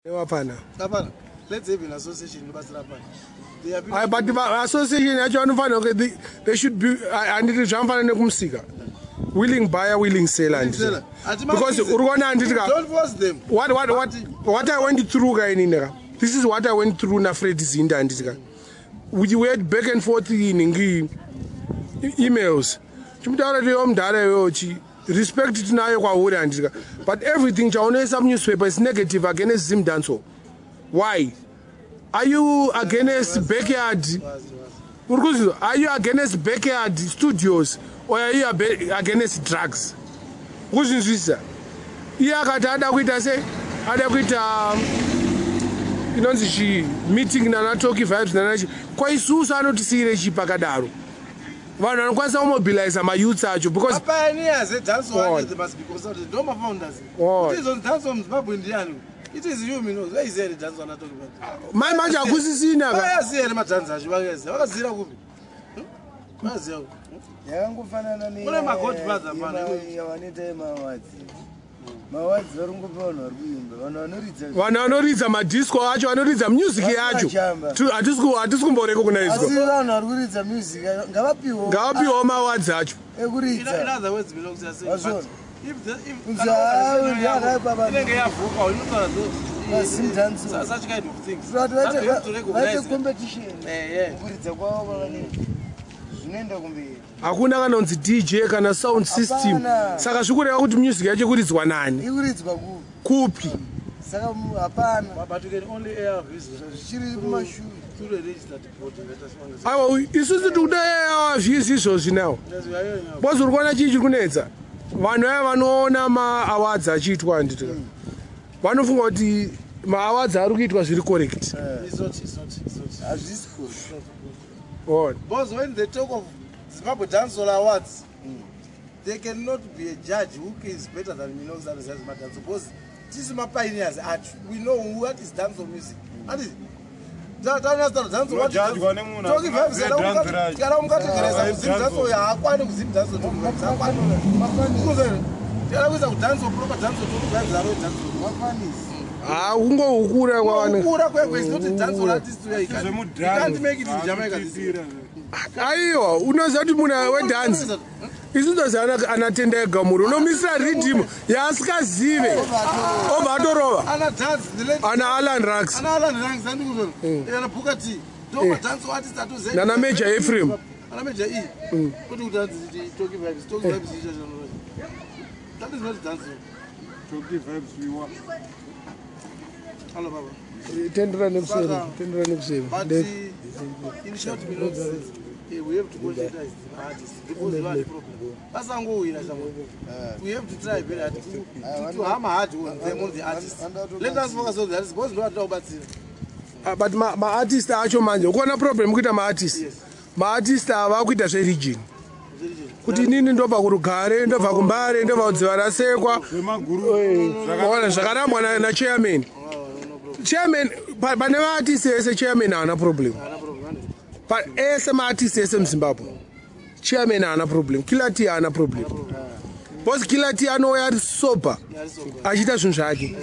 Hapana. Hapana. Let's have an association inobatsira pana. They are Ayi, but association yacho vanofanira kunge they should be, handiti zvanofanira nekumusika, willing buyer, willing seller, handiti? Seller. Hatima Because kuize. uri kuona, handiti ka? Don't force them. What I went through ka inini ka, this is what I went through naFred Zinda, handiti ka? We went back and forth iningi emails, chimutaura kuti iwe mudhara iwewo chi respect tinayo kwauri, handiti ka? But everything chaunoisa munewspaper is negative against Zim Dancehall. Why are you against Backyard? Uri kuzvizwa? Are you against Backyard Studios or are you against drugs? Kuzvinzwisisa, iye akati ada kuita sei, ada kuita inonzi chii, meeting nana Toki Vibes nanachi kwaisusu, anotisiyire chii pakadaro? Vanhu vanokwanisa kumobiliza mayouths acho because Mapioneers edancehall, On. they must be consulted. Ndo mafounders. On. It is on dancehall muZimbabwe ndiani? It is you, Mino. Vaiziya here dancehall anaToki Vibes? Mai manje hakusisina ka. Vakaziya here madhanzi acho? Vakaziya. Vakaziira kupi? Vakaziya kupi? Yakangofanana Kune magodfather pano. yavanoita yemaawards. Maawards vari kungopa vanhu vari kuimba, vanhu vanoridza. Vanhu vanoridza madisco acho, vanoridza music yacho. Vachamba. Hatisi kumborecognizwa. Asi vanhu vari kuridza music ngavapiwo. Ngavapiwawo maawards acho. In Ekuridza. other words, Mino, kuti asei, Vazvona. but if the if Kunzi kana organization hayi, yako hayi, baba. inenge yavhuka, inotaura Mazim dancehall. such kind of things. Kuti That you have to vaite recognize. competition Yeah. kuridza kwavo kwavanenge zvinoenda kumberi. Hakuna kana unzi DJ kana sound system. Hapana. Saka zvikureva kuti music yacho kuridzwa nani? Ikuridzwa kupi? Kupi? Saka hapana. But you can only air views Zvichiri kumashure. through a registered body. Let us understand. Aiwa, isusu tikuda views izvozvi nawo. Yes, we are hearing now. Because uri kuona chii chiri kunetsa? Vanhu vaya vanoona maawards achiitwa, handiti ka, vanofunga kuti maawards ari kuitwa zviri correct. It's not, it's not, it's not. Hazvisi kuri. Ona. Because when they talk of Zimbabwe Dancehall Awards, there cannot be a judge who is better than Minox and Zazima Dancehall. Because tisu mapioneers acho, we know what is dancehall music. And Unojudgwa nemunhu asina dance racho. kana ungategereza Ah, kuZim Dancehall, haakwani kuZim Dancehall. Toki Vibes haakwani. Tikada kuisa kudancehall, proper dancehall, Toki Vibes aro dancehall. Mafanisi. Ha, kungohukura kwawana. Kukura kwekwe is not a dancehall artist. You can't make it in Jamaica this year. Aiwa, unoziva kuti munhu wedhanzi, isu toziva anatenda egamuri, unomisira riddim yaasikazive, obva atorova. Ana dance, the late Ana Alan Rax. Ana Alan Ranks, andikuzona. Ana Booker T. Ndo madance artist atoziva. Nana Major Ephraim. Ana Major E. Kuti dance Toki Vibes, Toki Vibes icha chano. That is not dancing. Toki Vibes we want. Hello baba. Tendera nekuseri, tendera nekuseri. But in short, we know we have to conscientize the artists because we are the problem. Vasangowira shamwe. We have to try very hard to hammer hard on them, on the artists. Let us focus on the artists because ndo vatinoda kubatsira. Ah, but maartist acho manje, ukuona problem kuita maartist, maartist ava kuita zveregion, kuti inini ndobva kuRugare, ndobva kuMbare, ndobva kuDziva Rasekwa. Zvemaguru. Ona zvakarambwa nachairman. Chairman, pane vaartist ese, chairman haana problem. Haana problem. Handiti? Ese maartist ese muZimbabwe, chairman haana problem, Killer T haana problem, because Killer T anouya ari sober, achiita zvinhu zvake,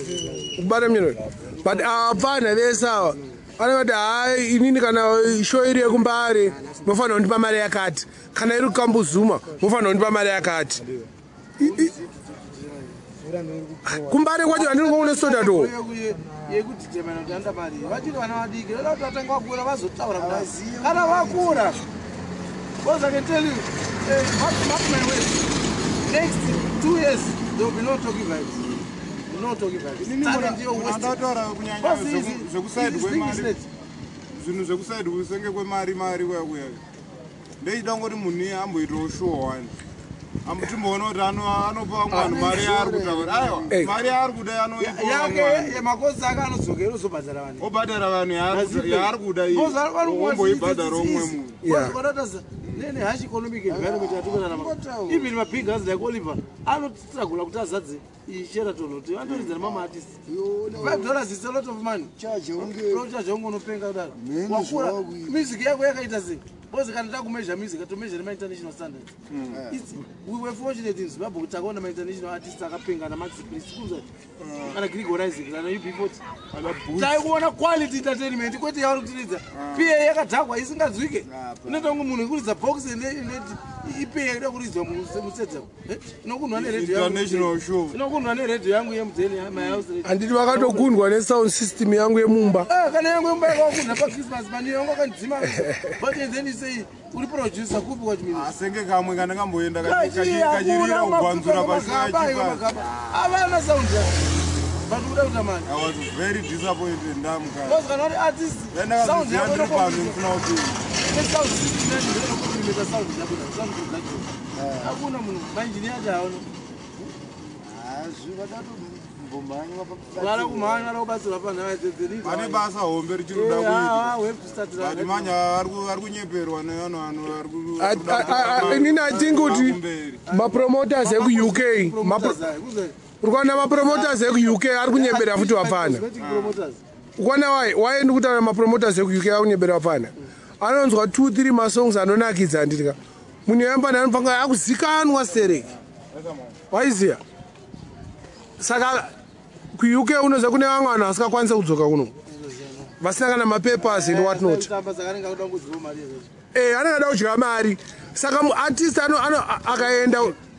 kubata munyero. But apfana vese ava anoti, "Hai, inini kana show iri yekuMbare mofanira kundipa mari yakati, kana iri kuKambuzuma mofanira kundipa mari yakati." KuMbare kwacho handiri kuone sodato. Yekudetermina kuti anoda mari, vachiri vana vadiki, voda kuti vatanga vakura vazotaura kudai kana vakura. Because I can tell you, mark my words, next 2 years there will be no Toki Vibes, no Toki Vibes. Talent yo wasted. Andataura kunyanya Because zvekuside this thing is kwemari, late. zvinhu zvekuside kusenge kwemari, mari kuya kuya, ndeida kungoti munhu iye amboitawo show one, timboona kuti anopa vamwe vanhu mari yaari kuda. Aiwa, mari yaari kuda anoipa vamwe Yake vanhu. makosi ake anodzokera ozobhadhara vanhu. Obhadhara vanhu yaari kuda iye, omboibhadhara umwe munhu. Neharsh economic environment yatikurarama, even mabig hands like Oliver anostrugula kuti azadze Sheraton kuti vanotoridza nemamaartist. $5 is a lot of money. Chaje unge Chaje unge unopenga kudaro. Mheni Wakura zvawakuita. music yako yakaita sei? Because kana takumeasure music, tomeasure nema-international standards. We were fortunate in Zimbabwe kuti takaona ma-international artists akapenga, naMaxi Priest, kunza kana Gregory Isaac, kana UB40. Taikuona quality entertainment, kwete yauri kutiridza pa yakadhakwa isinganzwike. Inoita kunge munhu ikuridza box ipa ida kuridzwa mustadium, inokundwa neredhiyo yangu. International show. Inokundwa neredhiyo yangu yemudheni, my house radio. Handiti vakatokundwa nesound system yangu yemumba? Eh, kana yangu yemumba yakakunda paChristmas mani yangu akandzima, but and then you say uri producer kupi kwachimini? Asenge kamwe kana kamboenda kachirira kugwanzura pashure yachipa. Avana sound yako, but kuda kuita mani. I was very disappointed ndamuka. Because kana uri artist, sound Ndakaziziva yako ndiri pano inokompliment ndifuna kuti sound system yacho inokomplimenta sound yako, sound production. Hakuna munhu mainjiniya acho haona. Vada tombomhanywa. Vara kumhanya, vara kubatsirwa panhava. Pane basa hombe richiri kuda kuitwa, but manje ari kunyeperwa nevanhu vanhu vari Inini I think kuti kumberi. mapromoters ekuUK, uri kuona mapromoters ekuUK ari kunyebera futi vapfana. Ukona wai waendi kutaura mapromoters ekuUK ari kunyebera vapfana. Anonzwa 2 3 masongs anonakidza, handitika munhu yambana anopanga akuzikanwa stereki, waiziya. Saka kuUK unoziva kune vamwe vanhu vasingakwanisi kudzoka kuno, vasina kana mapapers and what not. Anenge ada kudya mari. Saka muartist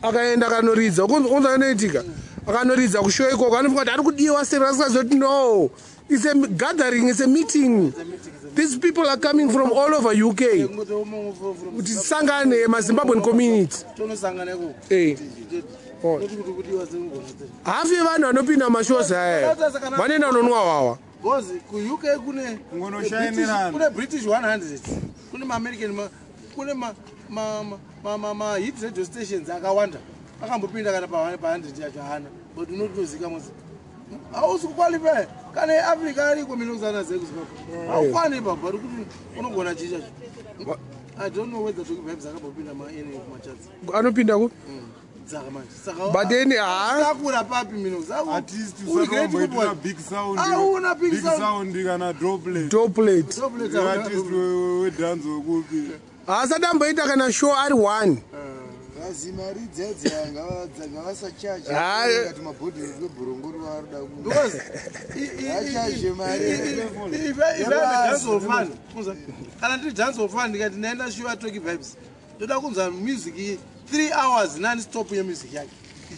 akaenda akanoridza, unza anoitika akanoridza kushow ikoko, anofunga kuti ari kudiwa seri, asingazoti no, it's a gathering, it's a meeting. These people are coming from all over UK kuti tisangane maZimbabwean community. Tonosangana ikoko. Oh. Noti kuti kudiwa sengogona. Hafu yevanhu vanopinda mashows aya vanoenda kunonwa wawa. Because kuUK kune Kungonoshainirana. Kune British 100, kune maAmerican, kune mahit radio stations akawanda. Akambopinda kana pa100 yacho haana, but unotozika mosi hausi kuqualify. Kana eAfrica ariko minozana zekuZimbabwe haukwani ipapo, but kuti unogona chii chacho. I don't know whether Toki Vibes akambopinda maene kumachats. Anopinda ku Dzaka manje saka But then, ah. akura papi mino? Artist usatomboitira big sound. Hauna big Big sound. sound kana droplet. Dopplate. Artist wedanzo wekupi? Haasati amboita kana show ari one. Vazi mari dzedze ngavasachaje. Kati mabhodhoro kwebhorongoro varoda ku Because Vachaje mari. if I'm a dancehall fan, kunza, kana ndiri dancehall fan, ndikati ndaenda show yaToki Vibes, ndoda kunzwa music iyi 3 hours non stop yemusic yake,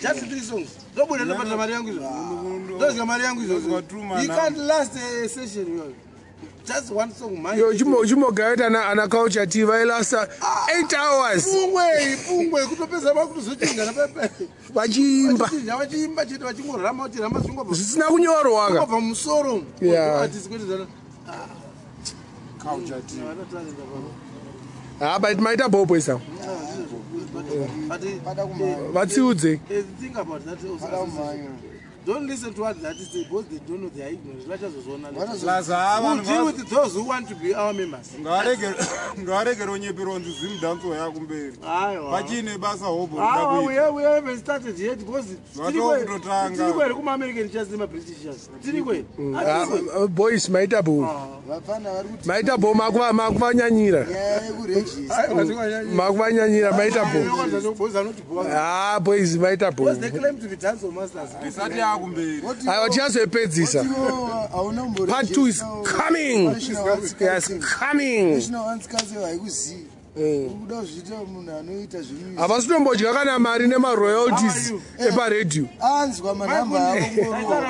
just three songs, ndobuda, ndobhadhara mari yangu izvo, ndodya mari yangu izvozvo. Ndozwa true man. You can't last a session iyoyo, just one song mine. Yo, chimbogaita ana Culture T vailasta 8 hours. Pungwe pungwe kutopedza vakutozochinjana pepe. Vachiimba. Vachichinja, vachiimba chete, vachingorama, vachirama zvingobva zvisina kunyorwa ka. Kubva mumusoro. Artist kwete zvana. Culture T. Havana talent apa. Ha, but maita bobo isa. But Pada kumhanya. Vatsiudze. Think about that also. Pada kumhanya. Don't listen to what the artists say because they don't know, they are ignorant. Vachazozviona later. Plus haa We'll vanhu deal with those who want to be our members. Ngavarege ronyeperwa kunzi Zimdancehall yakumberi. Aiwa. Pachiine basa hobho Aiwa, rida kuita. we haven't started yet because Vatokutotanga. tiriko here kuma-American church nema-British church? Tiriko here? Ah, Hatiriko. boys, maita bo. Vapfana vari kuti Maita bo, makuvanyanyira. nyaya yekurejista. Aiwa, tinganyanya. Makuvanyanyira, maita bo. Boys anotibhowa. Ha, boys, maita bo. Because they claim to be dancehall masters. Isati yakumberi. Aiwa, tichazoipedzisa. Hauna Part 2 is coming. Yes, coming. National Arts Council haikuzivi. Ukuda kuzviita munhu anoita zvemusic. Havasi tombodya kana mari nemaroyalties eparedhiyo. Anzwa manhamba avo.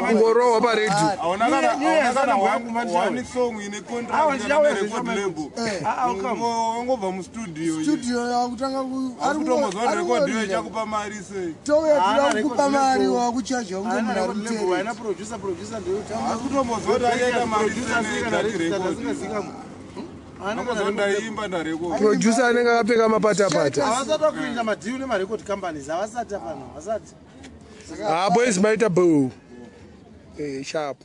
Kungorohwa paredhiyo. Hauna kana Niye- hauna kana niye one song ine Awa, contract kana ndichauya nerecord zvisho. label. Ah, I'll come. Wangobva mustudio. Studio yakutanga Akutombozwa record iyo ichakupa mari sei? touya Haana tira record kukupa mari, label. wakuchaja kunge Haana munhu ari record label, mutereri. haina producer, producer ndeyo- Akutombozwa kuti akaita mari Producer sei asina negati register, record. asingazikamwe. Haana kana Angozwa record label. ndaimba ndarecord. Producer anenge akapfeka mapatapata. Havasati vakuinda madeal nemarecord companies, havasati apano, havasati. Ha, boys, maita bo. Sharp.